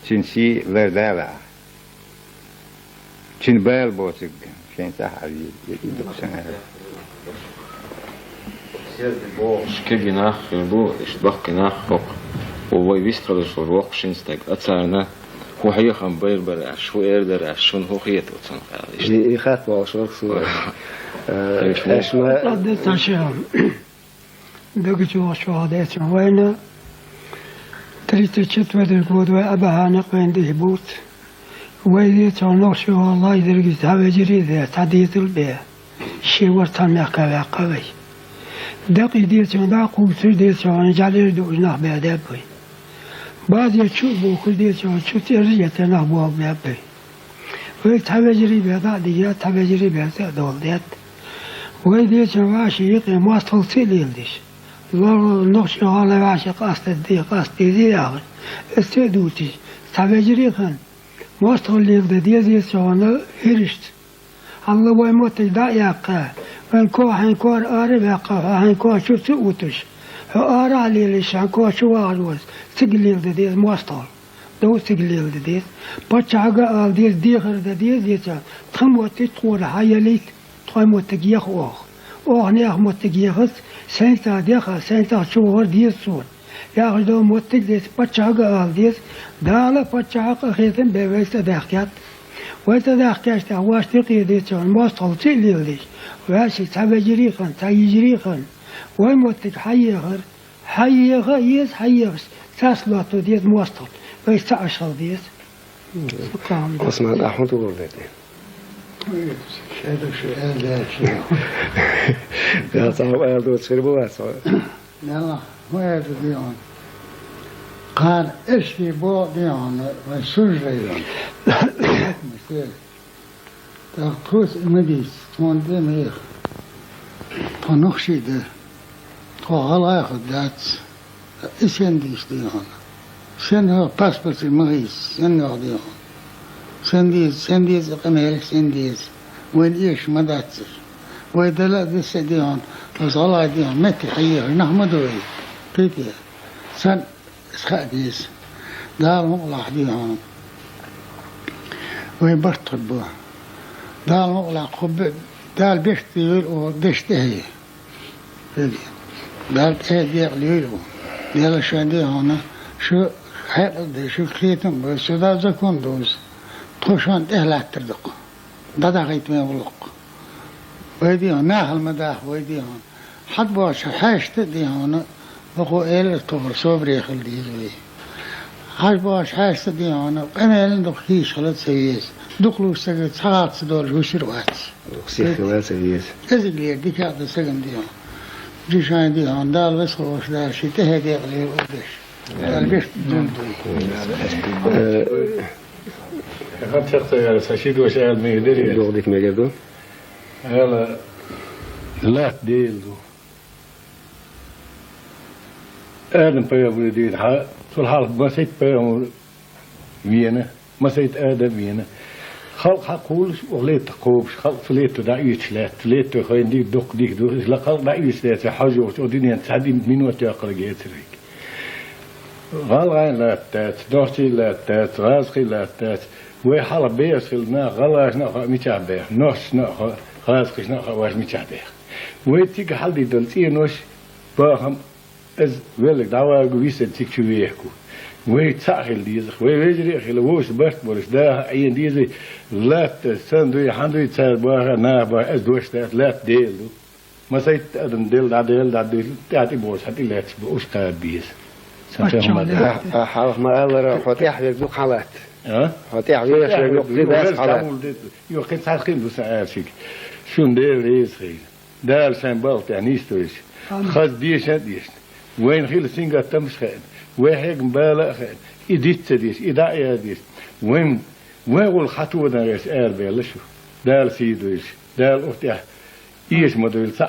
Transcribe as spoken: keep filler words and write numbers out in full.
Цуьнан сий лардала ахь. Цуьнан бала боцург шайн цӀахь Ӏаьвдийла, и дукха сан аьлла. Уьш кегий нах а хир бу, иштта баккхий нах а хӀокху, вай вистхиларш вара воккха шина стаг, а царна хӀун хьехам бер бара аьлла, хӀун эр дара аьлла, шуна хӀун хета оцунах аьлла иштта. И, и хатта волуш вара суна. Э, аьшна. Дага чу вахча ваха децна вайна, тридцать четвёртый год вай Абахьана къен дихьа буц. Вай децна нохчий валлай дерг цхьа вежарий а бен, цхьа дезал а бен. Шен вара цхьана мехка ваьккха вай. Дакъий децна дӀа а кхуьйсуш децна вайна жӀалер а дуъуш нах бен деб вай. Базер чу а бухуш децна вайна чу цӀераш а еттар нах боху беб вай. Вай цхьа вежарий бен дӀа а дигира, цхьа вежарий бен цӀе а долу детта. Вай децна ваьший юкъе мостагӀалла ца а леладеш. ЛоргӀа нохчий гӀалла ваьший къастадде, къастаде яхаш. Эс ца а дуьйцуш, цхьа вежарий а ханна, мостагӀалла леладан деза децна вайна хӀирашца. Хьалла вай моттиг дӀа а яьккха, вайн кор хьайн кор ара а ваьккха, хьо хьайн кор чу ца а вутуш. Хьо арахь а лелаш, хьайн кор чу вахаш вац, цига леладан деза мостагӀалла. Дов цига леладан деза. Паччахьага а ала деза, дехар дан деза, децна, тхан моттиг тхуна хьан ялийта, тхайн моттиг еха оха. Оха нехан моттиг ехац, сайн цӀа деха, сайн цӀа чу вахар деза суна. Яхаш долу моттиг децна, паччахьага а ала деза, Дала а паччахьа а къинхетам бен вай цӀа даьхкийтта. Вай цӀа даьхкича тӀехь ваьш тӀекхедийца мостагӀалла ца а леладеш, ваьшшиъ цхьа вежарий а ханна, цхьа йижарий а ханна, вай моттиг хьан ехар, хьан еха а еза, хьан ехаш, царца лотто деза мостагӀалла, вайша цхьаъ хила деза. Осман, ахь хӀун тулур ду те? Шайда шу эр дерш. Я цхьа ала доцуш хир бу вац хьо? Ялла, хӀун эр ду дийхьуна? Кхана эшший боху дийхьуна, вайн Суржа район. ТӀаккха тхоьца и ма дийца, тхуна тӀе ма еха. Тхо нохчий ду. Тхо гӀалгӀай хӀума дац. И сен дийца дийхьуна? Сен йоах паспорте ма хийца, сен йоах дийхьуна? Сен дийца, сен дийца и къамелаш, сен дийца? Вайна эшаш ма дац уьш. Вай дала а дисса дийхьуна, оцу гӀалгӀай дийхьуна меттиг хьаехаш нах ма ду вай. Кхетий? Сан Ас хаа деза. Дала мукъалахь дийхьуна. Вайн барт хир бу. Дала мукъалахь кху бе-, Дала бехк бийр оха дешан тӀаьхье. Дала тӀаьхье декъала йойла оха. Дела шайн дийхьуна, шу хьекъал де, шу кхетам а бой, шу Дала закон а дузу. Тхо шуна тӀехь латтар дукха. ДӀадахийта вен гӀуллакх. Вай дийхьуна, нахала ма даха вай дийхьуна. Хьажа бохуш хьаьшта а дийхьуна, бакъо элира тухура собаре хила деза вай. Хьажа бохуш хьаьшта а дийхьуна, къамелан дукха хийша хила ца веза. Дукха лууш сага цхьа гӀалат ца долуш вуьсур вац. Дукха сих хила ца веза. КӀезиглера дика а ду сагана дийхьуна. Жи шайн дийхьуна, Дала весхо ваша Дала ши тӀехье декъалера угдаш. Дала бехк дун дуй. Э, Хан цхьаьна ца вера, сан ши дош аьлла мегар дара. Дукха дика мегар ду. Аьлла, латта Дела ду. Адам пайхамаре дуьйна хьан, цул хьалха масийтта пайхамар вена, масийтта Адам вена. Халкъ хьан кхуллуш, оха летта кхобуш, халкъ цу летто дӀаоьцуш лаьтта, цу летто хайна дика, дукха дика ду, иза халкъ дӀаоьцуш лаьцна, хьожа йохуш, оха дуьнен цхьа дин минот йоккхалла гецарг. ГӀалгӀайн латта дац, нохчийн латта дац, гӀазкхийн латта дац. Вай хьалха бехаш хилла нах, гӀалгӀашна а хаьа мичахь беха, нохчашна а хаьа, гӀазкхашна а хаьа, вайша мичахь беха. Вай цига хьалдийр долу цӀенош, бахам, иза велларг дӀаваьрг ву, висарг цига чу вехаш ву. Вай цхьаъ хила деза, вай вежарий а хила, вовшашца барт а болуш, даха а Ӏийна деза, латта сан дуй, хьан дуй, цара баха, наха баха, иза дош дац, латта Дела ду. Масийтта адам делла дӀа, Дела дӀа дуьйцу, тӀаьхьа тӀе бохуш, хьан тӀе лаьтташ бу, уьш кхаба беза. Сан Паччахьан тӀе хӀума дац. Ахьа, хьалха ма-аллара, хьо тӀаьхьа верг ду кхин лаьтта. А? Хьо тӀаьхьа вешверг ду кхин дац хьан лаьтта. Йо, кхин цхьа хин ду сан аьлчиг. Шуна Дела реза хила. Дала сайн балха тӀехь нисдойша. Амин. Хаза дешан а дешна. Вайна хила сингаттамаш а хеана. Вай хьегна бала а хеана. И диц ца деш, и дӀа а яздеш. Вайн, вайн гӀуллакх хьан тодан гӀерта арабевлла шу. Дала сий дойша. Дала оха тӀехь Эша ма дуйла, цхьаъ